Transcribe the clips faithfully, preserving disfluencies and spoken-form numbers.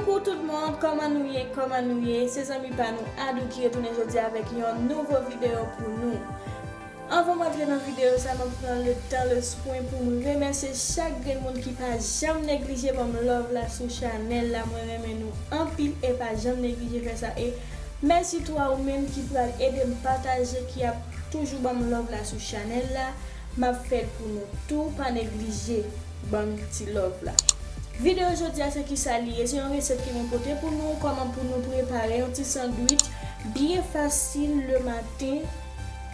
Pou tout moun, kòman nou ye, kòman nou ye? Se zanmi pa nou Adou ki retounen jodi avèk yon nouvo videyo pou nou. Anvan m antre nan videyo sa, m ap pran le tan, le swen pou m remèsye chak grenn moun ki pa janm neglije ban m love la sou chanèl la. Mwen renmen nou anpil e pa janm neglije fè sa. E mèsi tou a ou menm ki pral ede m pataje, ki ap toujou ban m love la sou chanèl la. M ap fè l pou nou tou, pa neglije ban m ti love la. Videyo jodi a se kisa li ye? Se yon resèt ke mwen pote pou nou, kòman pou nou prepare yon ti sandwich byen fasil le maten.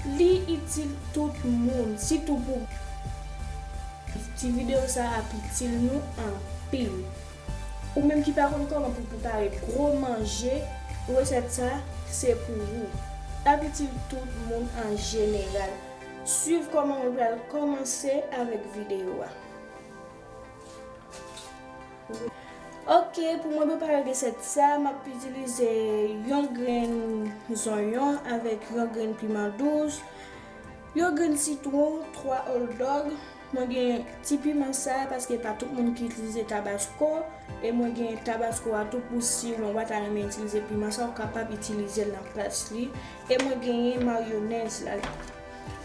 Li itil tout moun, sitou pou ti videyo sa ap itil nou anpil. Ou menm ki pa konn kòman pou prepare gwo manje, resèt sa se pou ou. L ap itil tout moun an jeneral. Swiv kòman mwen pral kòmanse avèk videyo a. Ok, pou mwen prepare resèt sa, m ap itilize yon grenn zonyon avèk yon grenn piman dous, yon grenn sitwon, twa oldog. Mwen gen ti piman sa paske pa tout moun ki itilize tabasko. E mwen gen tabasko a tou pou si ou pa ta renmen itilize piman sa, ou kapab itilize l nan plas li. E mwen genyen mayonèz la.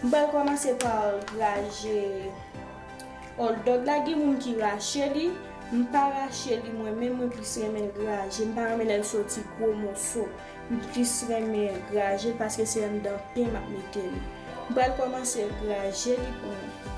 M pral kòmanse pa graje oldog la. Gen moun ki rache li. M pa rache li mwen menm, mwen plis renmen l graje. M pa renmen lè l soti gwo moso. M plis renmen graje l paske se anndan pen m ap mete li. M pral kòmanse graje li pou nou.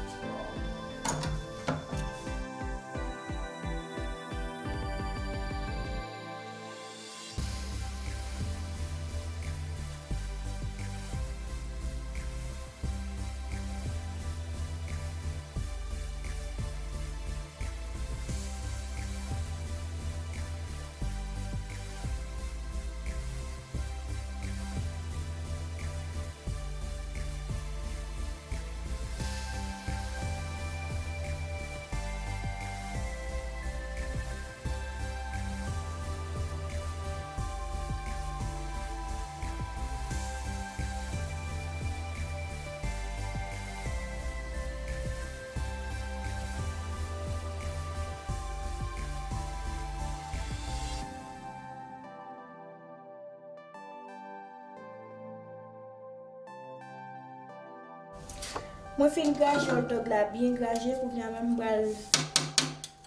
Mwen fin graje hot dog la byen graje, kounye a menm m pral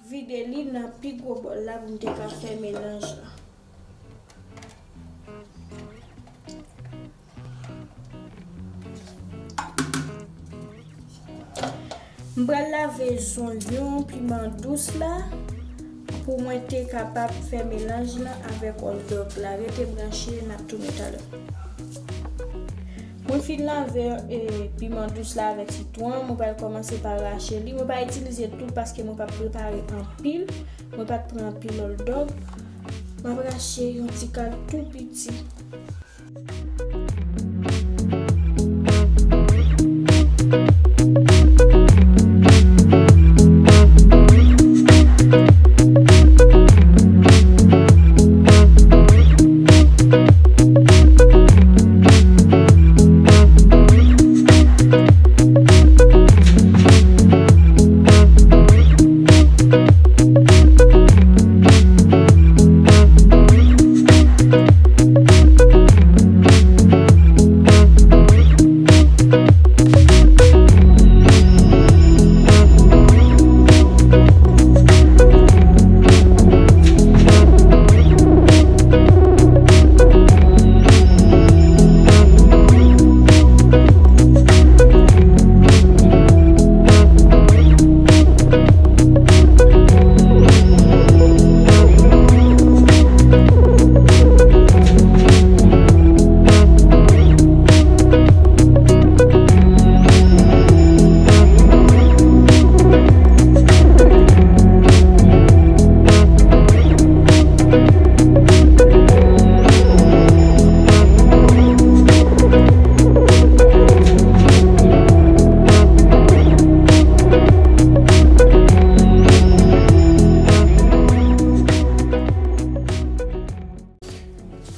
vide li nan pi gwo bòl la pou m te ka fè melanj la. M pral lave zonyon, piman dous la pou mwen te kapab fè melanj lan avèk hot dog la. Rete branche, n ap tounen talè. Mwen fin lave, e, piman dous la avèk sitwon an. Mwen pral kòmanse pa rache li. Mwen pa itilize tout paske mwen p ap prepare anpil. Mwen pa t pran anpil hot dog. M ap rache yon ti kal tou piti.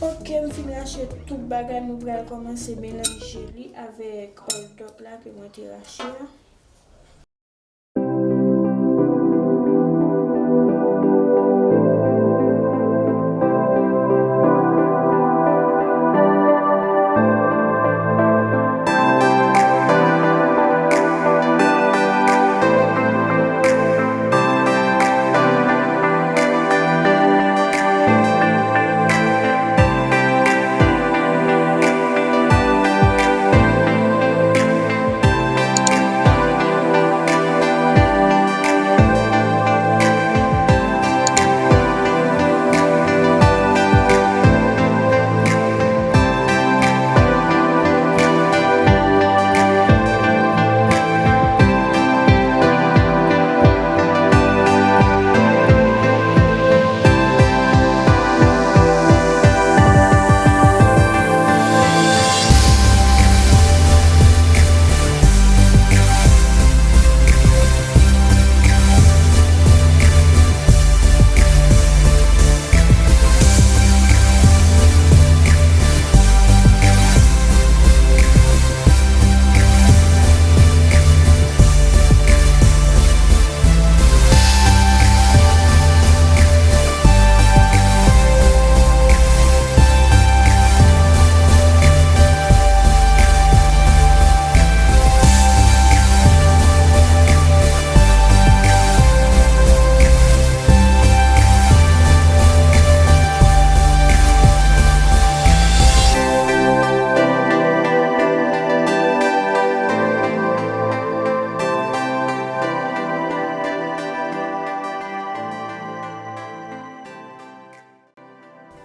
Ok, m fin rache tout bagay, nou pral kòmanse melanje li avèk hot dog la ke mwen te rache a.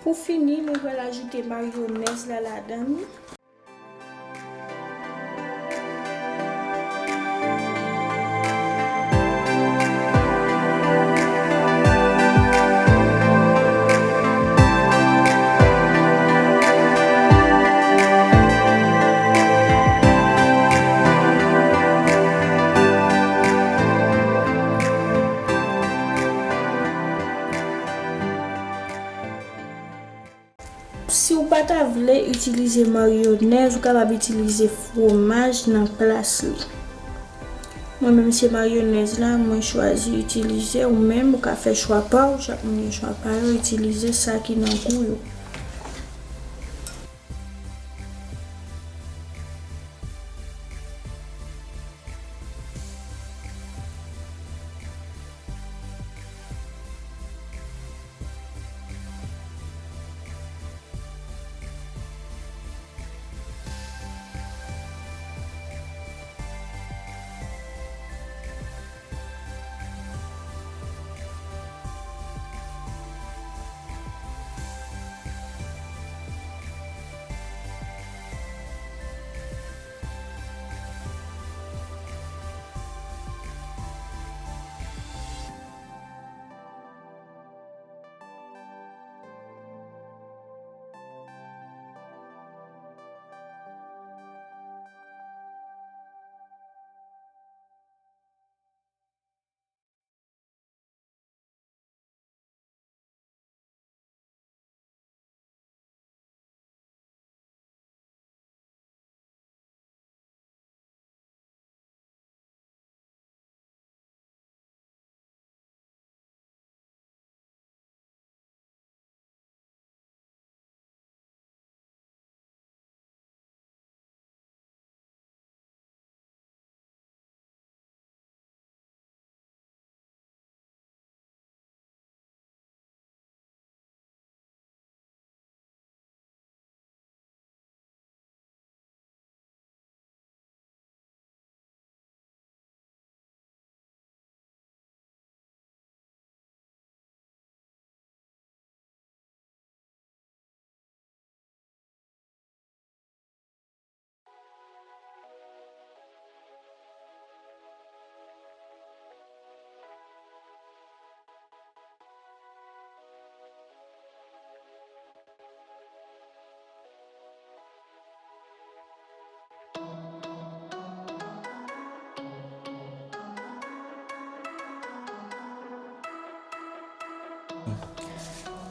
Pou fini, mwen pral ajoute mayonèz la ladan l. Si w pa ta vle itilize mayonèz, ou kapab itilize fwomaj nan plas li. Mwen menm se mayonèz la mwen chwazi itilize, ou menm ou ka fè chwa pa w, chak moun gen chwa pa yo, itilize sa ki nan gou yo.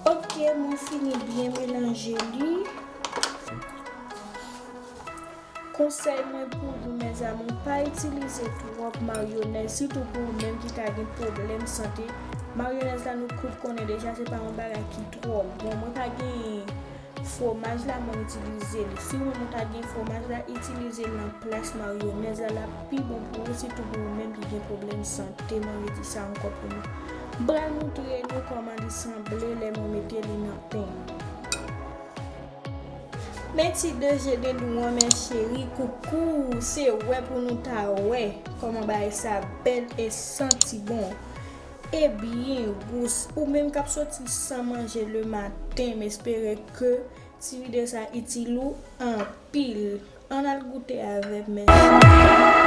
Ok, mwen fini byen melanje li. Konsèy mwen pou nou, mes amours, pa itilize twòp mayonèz, sitou pou ou menm ki ka gen pwoblèm sante. Mayonèz la, nou tout konnen deja, se pa yon bagay ki twò bon. Mwen pa gen fwomaj la, mwen itilize li. Si ou menm ou ta gen fwomaj la, itilize l nan plas mayonèz la, l ap pi bon pou ou, sitou pou ou menm ki gen pwoblèm sante. Mwen redi sa ankò pou nou. M pral moutre nou kòman li sanble lè mwen mete li nan pen. Men ti dejennen nou an, mes chéris, koukou, se wè pou nou ta wè kòman bagay sa bèl e santi bon. Ebyen, gous, ou menm k ap soti san manje le maten, m espere ke ti videyo sa itil ou anpil. Ann al goute avè m, mes chéris.